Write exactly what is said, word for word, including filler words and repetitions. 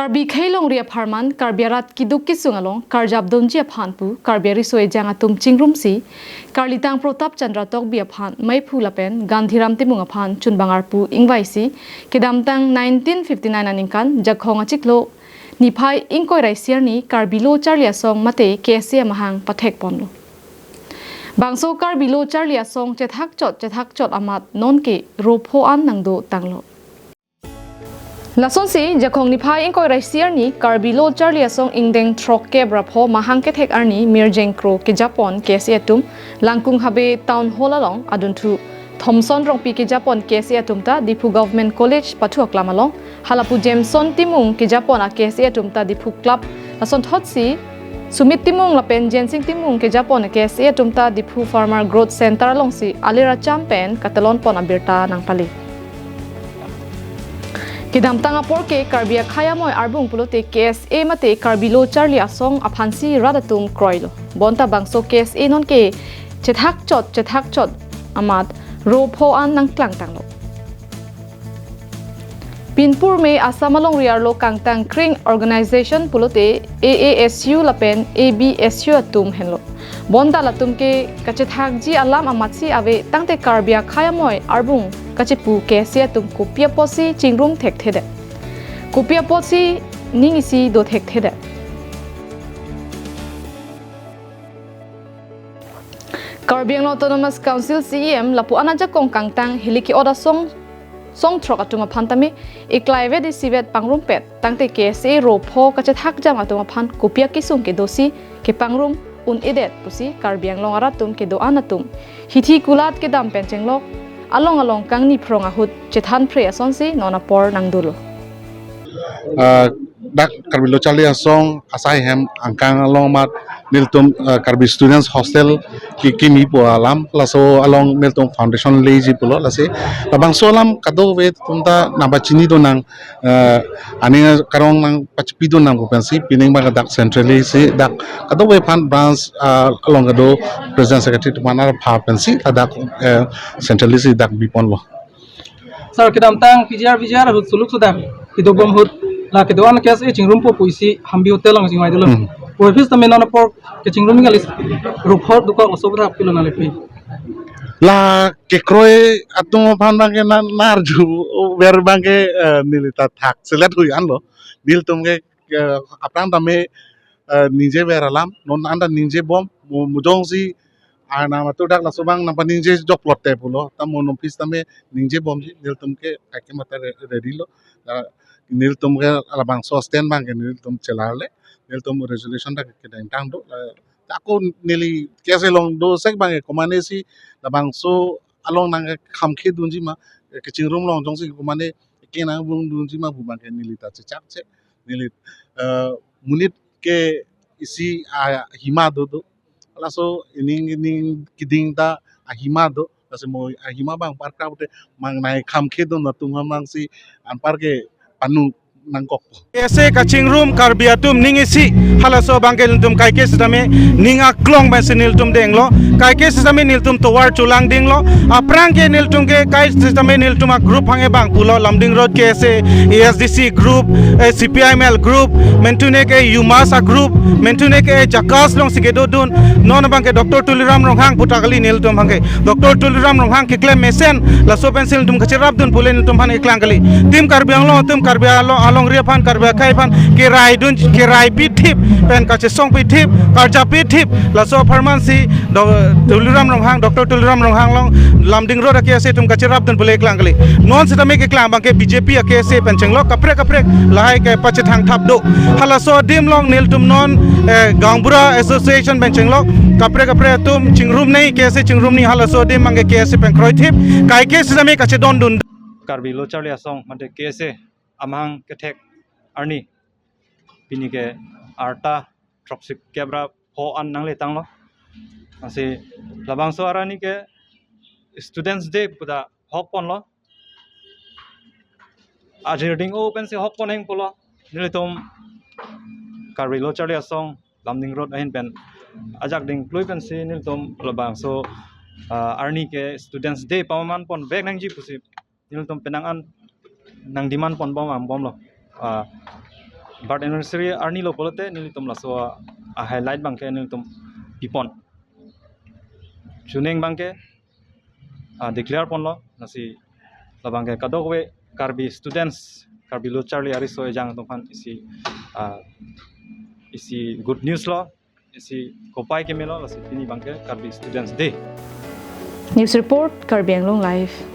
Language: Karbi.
Karbi akhei longri apharman Karbi arat keduk kesung along karjap dunji aphan pu Karbi ariso ejang atum chingrumsi Karlitang Protap Chandra Tokbi aphan meiphu lapen Gandhiram Timung aphan chunbang arpu ingvaisi kedamtang nineteen fifty nine aningkan Jakhong achiklo niphai ingkoi ra isi arni Karbi Lo Charli Asong mate K S A amahang pathek ponlo. Bangso Karbi Lo Charli Asong chethak chot chethak chot amat nonke ro pho an nangdo tanglo. Lasonsi Jakhong niphai ingkoi ra isi arni Karbi Lo Charli Asong ingdeng throkkep ra pho mahang kethek arni Mirjeng Kro kejapon K S A atum Langkung Habe Town Hall along adunthu Thomson Rongpi kejapon K S A atum ta Diphu Government College pathu aklam along, halapu Jameson Timung kejapon a K S A atum ta Diphu Club, lasonthotsi Sumit Timung lapen Jensing Timung kejapon a K S A atum ta Diphu Farmer Growth Center alongsi alir acham pen katelon pon abirta nangpali. Kedamtang apor ke Karbi akhei amoi arbung pulote K S A mate Karbi Lo Charli Asong aphansi rat atum kroilo. Bonta bangso K S A nonke chethak chot chethak chot amat ro pho an nangklang tanglo. Pinpur me Assam alongri arlo kangtang kring organization pulote A A S U lapen A B S U atum henlo. Bonta latum ke kachethakji alam amatsi ave tangte Karbi akhei amoi arbung kachepu K S A atum kopi apotsi chingrum thekthedet, kopi apotsi ning isi do thekthedet. Karbi Anglong Autonomous Council C E M lapu-an ajakong kangtang hili ke-ot asong songthrok atum aphan tame iklaivet isivet pangrumpet tangte K S A ro pho kachethakjam atum aphan kopi akesung kedosi kepangrum un-edet pusi Karbi Anglong arat atum kedo-an atum hithi kulat kedam pen chenglok along along kangni phrong ahut chethanpre asonsi non apor nangdolo. Ah, dak Karbi Lo Charli Asong asai hem angkang along amat nelitum, ah, Karbi Students Hostel ki kimi pu alam, laso along nelitum foundation leji pulo, lasi labangso alam kadokave atum ta nangpachini do nang, ah, aning karong nangpachipi do nang pu pensi pining abang dak centrally si dak kadokave aphan branch, ah, along kedo president secretary atum aphan arpha pensi ladak, eh, centrally si dak biponlo. Sir, kedamtang P G R V G R ahut suluk sudah kedobom ahut la kedo-an K S A chingrumpo pusi Hambi Hotel along chingvai dolo. Hmm. Pu office tame non apor kechingrum kali, ro pho dokok oso bra pilo nanglepi. La kekroi atum aphan abangke na, narju ver abangke, eh, neli ta thakselet hui anlo. Nelitum ke, eh, aphrang tame, eh, ningjever alam, non anta ningjebom, mu-, mujongsi arnam atur dak laso abang nangpaningje jok lote pulo, ta mo non office tame ningjebomji, nelitum ke kaikema ta re-, ready lo. Ah, nelitum ke labangso stand abangke nelitum chelarle, nelitum resolution dak kedengtang do. Ah, ta ako neli K S A along do sek abangke komatne si labangso along nangkekhamkhe dunji ma, kechingrum long jongsi komatne kenang vung dunji ma pu abangke neli ta chechak che, neli, eh, monit ke isi ahima do do. Laso ining ining keding ta ahima do. Lasi mo ahima abang parkra pute mangnai khamkhe dun atum amang si anpar ke panu nangkok. K S A kachingrum Karbi atum ning isi halaso abangke nelitum kaike sitame ning aklong pensi nelitum denglo. Kaike sitame nelitum tovar cholang dinglo. Aphrang ke nelitum ke kai sitame nelitum a group hanghe bang pulo Lumding Road K S A, A S D C group, eh, C P I M L group, mentune ke Yumas a group, mentune ke Jakas alongsi kedodun, non abangke Doctor Tuliram Ronghang puta kali nelitum hangke. Doctor Tuliram Ronghang keklem mesen, laso pensi nelitum kacherapdun pule nelitum aphan keklang kali. Tim Karbi Anglong atum Karbi Anglong alongri aphan, Karbi akhei aphan keraidun, keraipi thip, pen kachesongpi thip, karjappi thip, laso apharman si Do-, Tuliram Ronghang, Doctor Tuliram Ronghang along Lumding Road a K S A atum kacherapdun pule keklang kali. Non sitame keklang abangke B J P a K S A pen chenglok kaprek kaprek lahai kepachethang thap do. Halaso adim along nelitum non, eh, Gaonbura Association pen chenglok kaprek kaprek atum chingrumnei, K S A chingrumnei, halaso adim abangke K S A pen kroithip, kaike sitame kachedondun. Karbi Lo Charli Asong mate K S A amahang kethek arni pini ke arta throksi kep ra pho an nangle tanglo. Lasi labangso arni ke Students Day puta hok ponlo. Ajir ding-o pensi hok pon heng pulo. Nelitum Karbi Lo Charli Asong Lumding Road ahin pen ajak ding klui pensi nelitum labangso, ah, arni ke Students Day paman ponvek nangji pusi nelitum penang an nang demand ponbom angbomlo. Ah, birth anniversary arni lo pulote nelitum laso a highlight abangke nelitum pipon. Chuning abangke ah, declare ponlo, lasi labangke kadokave Karbi students, Karbi Lo Charli Ariso ejang atum aphan isi ah, isi good news lo, isi kopai kemelo, lasi pini abangke Karbi Students Day. News report, Karbi Anglong Live.